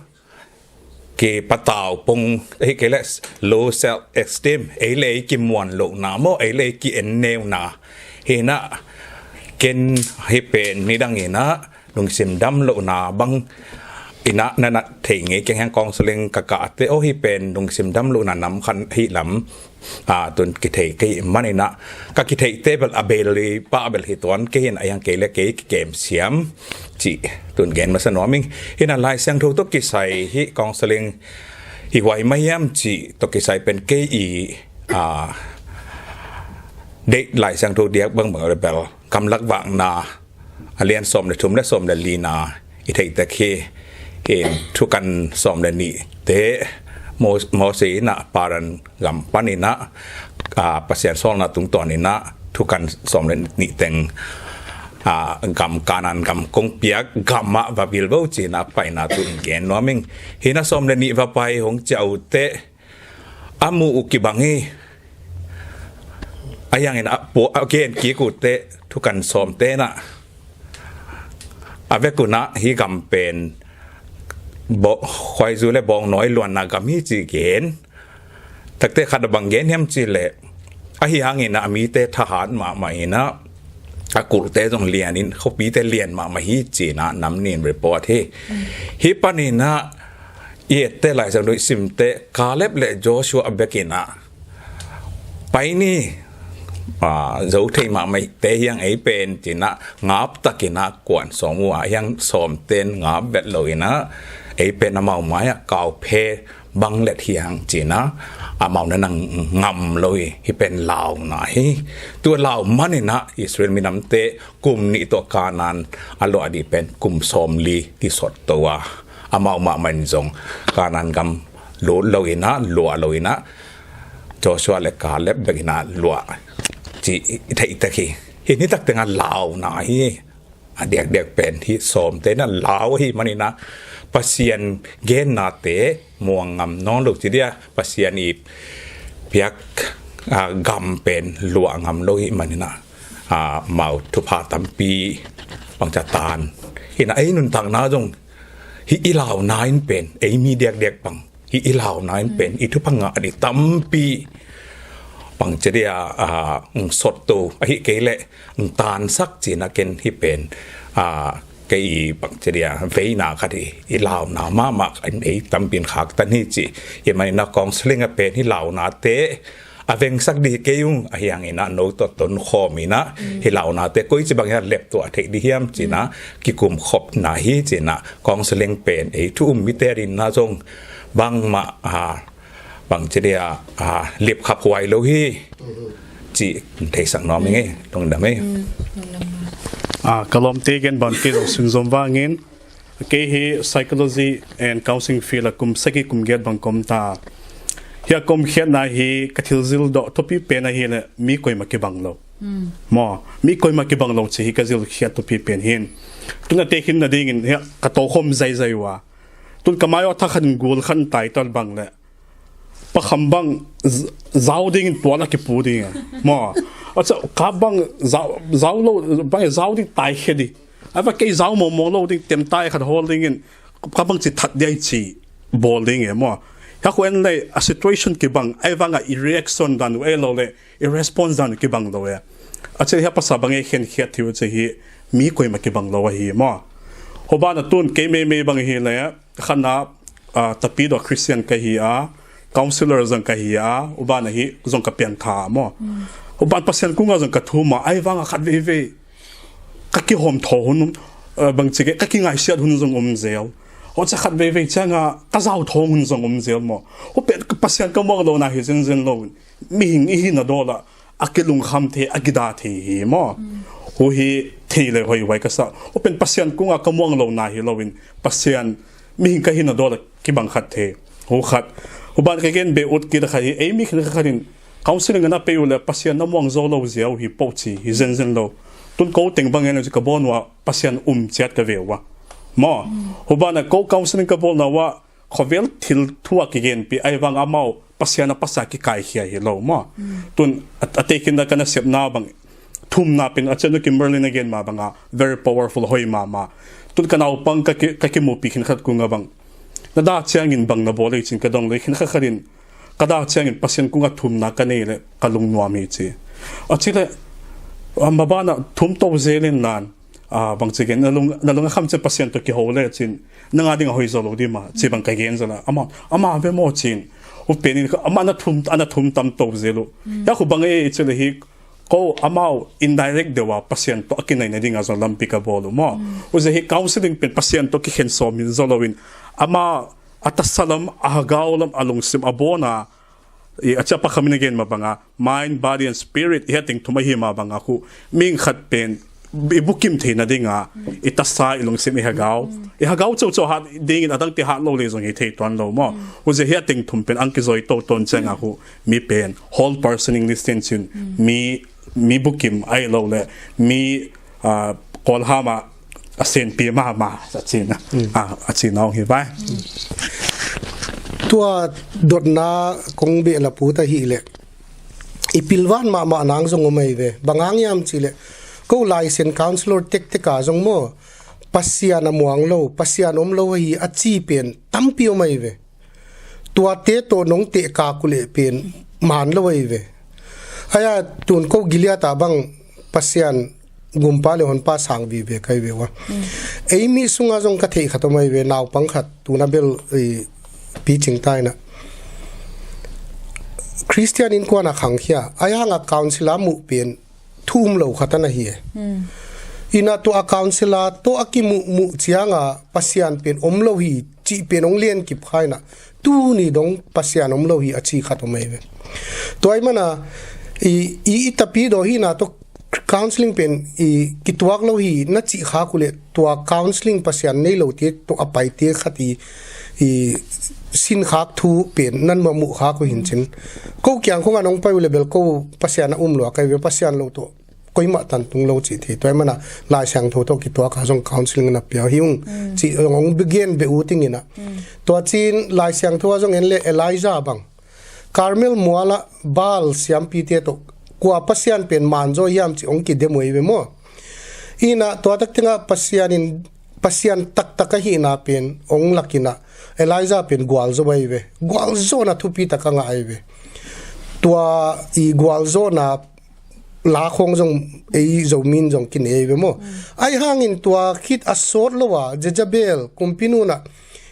kipatau pong, hi kei leh low self esteem, ei le ei kimuan lohna maw, ei le ei ki-enneuna. Hi ina ken hih pen nidang ina lungsim dam lohna bang ina na na thei ngei keng hiang, counseling ka kah teh, oh, hih pen lungsim dam lohna nam khat hi lam, ah, tun kithei ka hih man ina ka kitheihte bel a bel hi, pah bel hi tuan kei hi ina, a hiang kei le kei kikem siam cih tun gen masa nuam ing. Hi ina Lai Siangtho tawh kisai hih counseling hi huai mah hiam cih tawh kisai pen kei i, ah, deih Lai Siangtho diak bangbang le bel Kamlak Vakna a lian sawm le thum le sawm le lina i theih tek hi. Hi Thukan sawm le nih teh Mo-, Mose ina Paran gam pan ina, ah, Pasian sawlna tungtawn ina Thukan sawm le nih teng, ah, gam Kanaan gam kong piak gam ah va vilvo ci ina paina tun gen nuam ing. Hi ina sawm le nih va pai hong ciah uh teh a muh uh kibang hi. A hiang ina a pu-, a gen kik uh teh Thukan sawm teh ina a vek un ah hih gam pen bo-, khuaizu le bawngnawi luanna gam hi ci gen. Takte khat a bang gen hiam cih leh, ahi hang ina a mite thahat mahmah ina a kulhte zong lian in khuapite lian mahmah hi ci ina nam nih in report hi. Hih pan ina i etteh Lai Siangtho i simteh Caleb le Joshua bek ina pai ni, a, zo thei mahmah te hiang ei pen cinah ngap takinah kuan sawm uh a hiang sawm ten ngap vet lo inah ei pen amau mai-ah kauphe bang let hiang cinah amau na nang ngam lo hi. Hi pen launa hi. Tua lau maninah Israel minamte kum nih tawh Kanaan a luah dih pen kum sawm li kisot to a amau mahmah in zong Kanaan gam lut lo inah luah lo inah Joshua le Kaleb bek inah luah ci i theih tek hi. Hi ni tak tengah launa hi. A diakdiak pen hi sawmte na lau hi maninah Pasian gennate muang ngam nawn lo ci dia Pasian i piak a, gam pen luah ngam lo hi maninah a, mau thupha tampi bangca tan. Hinah ei nuntakna zong hi i launa in pen ei mi diakdiak bang hi i launa in pen i thupha ngah dih tampi bangcia dia a, sot to ahi kei leh tansak cina ken hi pen a, kei i bangcia dia veina khat hi i launa mahmah in ei tampi in khaktan hi ci. Hi maninah counseling a pen hi launate a vengsak dih kei ung a hiang inah no tawh tonkhawm inah hi launate koici bang hiah leptuah theih dih hiam cinah kikumkhopna hi cinah counseling pen ei thu um mite dinah zong bangmah a, bangcia dia a, lipkhap huai lo hi ci theisak nuam ing ei. Lungdam ei. A, ka lawmte gen bang kei zong sunzom vangin kei hi psychology and counseling field a kum sagih kum giat bang ka om ta. Hia ka om khiatna hi ka thil zil dawh thupi pen ahi le mi koima kibang lo. Maw, mi koima kibang lo ci hi ka zil khiat thupi pen hin. Tuna tekhin nadingin hia ka tokhom zaizai uh a. Tun ka mai aw thakhan gul khan taital bang le pakham bang zau dingin tual a kipu ding e. Maw, a ca ka bang zau lo bang zau ding taikhia ding. A va kei zau mawngmawng lo ding tem tai khat hawl dingin ka bang ci that dia i ci bawl ding e maw. Hia khu en lei a situation kibang ai vanga i reaction dan uh ei lo le i response dan uh kibang lo e. A ci hia pasa bang e khen khiat thiu ci hi mi koima kibang lo ahi maw. Hobana tun kei meimei bang hi le khanna a, tapi dawh Christian ka hi a, counselor zong ka hi a, uban ahi zong ka pian kha maw. Uban Pasian kunga zong ka thum a, ai vanga khat veivei ka kihawm thaw hun, a, bang cike ka kingaisiat hun zong um zel. Aw ca khat veivei cianga ka zau thaw hun zong um zel maw. Aw pen Pasian ka muak lo na hi zenzen lo. Mihing i hina dawla a kilungkham thei a kida thei hi maw. Hu hi thei le hoi huai ka sa. Aw pen Pasian kunga ka muak lo na hi loin Pasian mihing ka hina dawla kibang khat thei. Hu khat. Huban ka gen be ut kida khat hi ei mi khin khat in counseling na pei uh le Pasian na muang zo lo ziau hi po ci hi zenzen lo. Tun ko teng bang en ka bawn uh a Pasian um ciat ka ve uh a. Maw. Huban a ko counseling ka bawl na uh a khovel thil thu a kigenpi ai vang amau Pasian a pasa kikaikhia hi lo maw. Tun a, a tekin na ka nasepna bang thumna pen a cian nu Kimberly na gen ma banga very powerful hoi mama. Tun ka naupang ka ki, ka kimupi khin khat kunga bang na da ciangin bang na bawl ei cin ka dong le khin khat khat in ka da ciangin Pasian kunga thumna ka nei le ka lungnuam hi ci. A ci le a mabana thum to zelin nan a bang ci gen na lung na lung a kham cian Pasian to kiho le cin na nga ding a hoi zo lo di ma ci bang ka gen zala ama ama ve maw cin. U penin ama na thum ana thum tam to zelu. Ya khu bang e ci le hi ko amau indirect deuh a Pasian to a kinai na ding a zong lampi ka bawl uh maw. U ze hi counseling pen Pasian to kikhen sawm hin zo loin ama a tasalam a hagau lam a lungsim a bawn a i a ciapa khamin a gen ma banga mind, body and spirit i heteng thum ahi ma banga khu ming khat pen i bukim theina dinga i tasa i lungsim i hagau i hagau ceuceu hat dingin a dangte hat lo le zong hi thei tuan lo maw. U ze hi a teng thum pen ang kizoi to ton cianga khu mi pen whole person English ten cin mi mi bukim ai lo le mi a, Kawlhama a senpi mahmah a cina a, a cina ong hi vai. Tua dotna kong beh la put ahih leh i pilvan mahmah nang zong om ahi ve. Bang hang hiam cih leh ko Laisian councilor tektek a zong maw Pasian a muang lo Pasian om lo ahi a ci pen tampi om ahi ve. Tuate tawh nong teh kak uh leh pen man lo ahi ve. Aia tun ko Gilead ah bang Pasian gumpa le honpa sang vive kai ve ua. Ei mi sunga zong ka theih khat om ahi ve naupang khat tuna bel picing taina. Khristian innkuan a khangkhia, ahi hanga counselor muh pen thu um lo khat ana hi e. Ina tua a counselor tawh a kimuhmuh cianga Pasian pen om lo hi cih pen hong lenkip kha ina, tuni dong Pasian om lo hi a ci khat om ahi ve. Tua ahih mana i, i, i tapidaw hina tawh counselling pen i kituak lo hi na cih khak uh leh tua counselling Pasian nei lote tawh a paite khat i, i sinkhak thu pen nan muh muh khak uh hincin. Ko kiang khong a nong pai uh leh bel ko Pasian a um lua ka hi ve, Pasian lo tawh koimah tantung lo cih thei. Tua ahih mana Lai Siangtho tawh kituak a zong counselling na pia hi ung cih zong hong gen beh uh ting ina. Tua cin Lai Siangtho a zong en leh Elijah bang Carmel muala Baal siampite tawh kua Pasian pen manzaw hiam cih hong kidem uh ahi ve maw. Ina tua tak tengah Pasian in, Pasian taktak ahihna pen hong lak ina Elijah pen gualzo ahi ve. Gualzawna thupi tak a ngah ahi ve. Tua i gualzawna la khong zong ei Zomi in zong kinei ahi ve maw. Ahi hangin tua khit a sawt lo a Jezebel kumpi nuna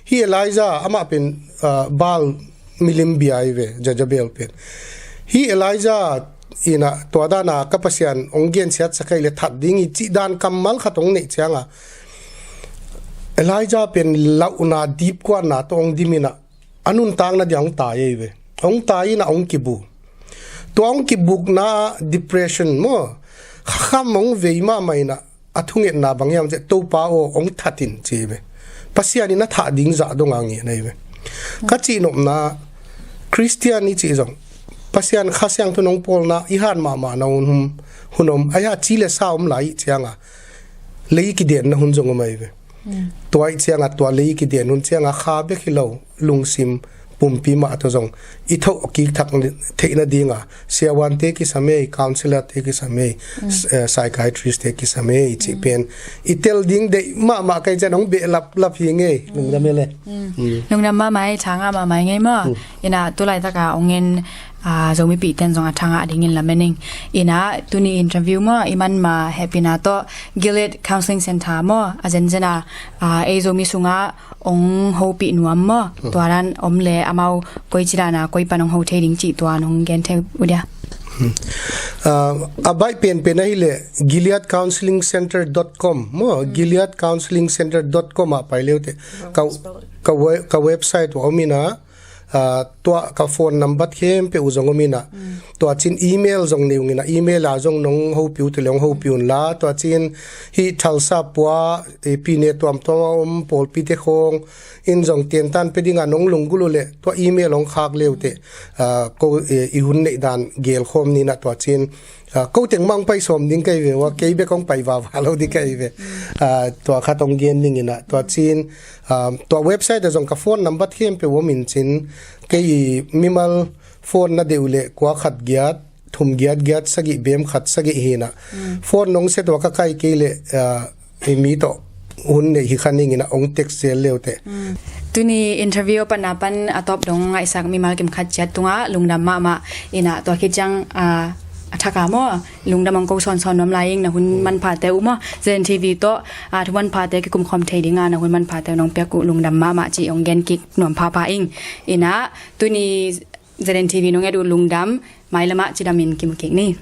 hi Elijah amah pen, ah, Baal milim bia ahi ve, Jezebel pen. Hi Elijah ina tua dana ka Pasian hong gensiatsak ahih leh that ding hi cih dan kammal khat hong neih cianga Elijah pen lauhna dipkuatna tawh hong dim ina a nuntakna dia hong tai ahi ve. Hong tai ina hong kibu. Tua hong kibukna depression maw, kham hong vei mahmah ina a thungetna bang hiam cih leh Topa aw hong that in ci ahi ve. Pasian in a thah ding zah donga ngen ahi ve. Ka cihnopna Khristian i cih zong Pasian Kha Siangtho nong pawlna i hat mahmahna hun, hun om ahi a ci le sa om lai ih cianga lei kidenna hun zong om ahi ve. Tua ih cianga tua lei kiden hun cianga kha bek hi lo lungsim pumpi mah tawh zong i thoh kik thak theihna dinga siavuante kisam ei, counselor te kisam ei, s-, eh, psychiatrist te kisam ei cih pen i tel ding deih mahmah ka hi cian hong behlap lap hi ngei. Lungdam ei le. Lungdam mahmah ei, thangah mahmah ei ngei maw. Ina tulaitaka hong en, ah, Zomipihten zong a thangah dingin lamen ing. Ina tuni interview maw i man ma hehpihna tawh Gilead Counseling Center maw a zenzena, ah, ei Zomi sungah hong hopih nuam maw? Tua dan om le amau koi ci dana koi pan hong ho thei ding cih tua nong gen thei uh dia? Ah, a baih penpen ahih leh Gilead Counseling Center dot com maw, Gilead Counseling Center dot com ah pai leute. Ka, ka we-, ka website uh om ina, ah, tua ka phone number khempeuh uh zong om ina. Tua cin email zong nei ung ina, email a zong nong hopih uh teh le hong hopih un la. Tua cin hi Tulsa pua, eh, pine tuamtuam a om pawlpite khong in zong tentan pe dinga nong lunggulh uh leh tua email hong khak leute, ah, ko, eh, i hun neih dan gelkhawm ni ina tua cin, ah, ko teng mah hong pai sawm ding ka hi ve ua, kei bek hong pai vava lo ding ka hi ve. Ah, tua khat hong gen ning ina tua cin, ah, tua website ah zong ka phone number khempeuh om in cin, kei i mimal phone na deih uh leh kua khat giat thum giat giat sagih bem khat sagih hi ina. Phone nong set ua ka kai kei leh, ah, i mi tawh hun neih hi kha ning ina hong text zel leute. Tuni interview a patna pan a tawp dong ngaihsak mimal kim khat ciat tungah lungdam mahmah ina tua khit ciang, ah, a thaka maw lungdam hong ko sawnsawn nuam lai ing, na hun manphate uh maw. Zen T V tawh, ah, thu manphate kikum khawm thei dinga na hun manphate uh nong piak uh lungdam mahmah cih hong gen kik nuam phapha ing. Ina tuni Zen T V nong et uh lungdam, mailamah cidamin kimu kik ni.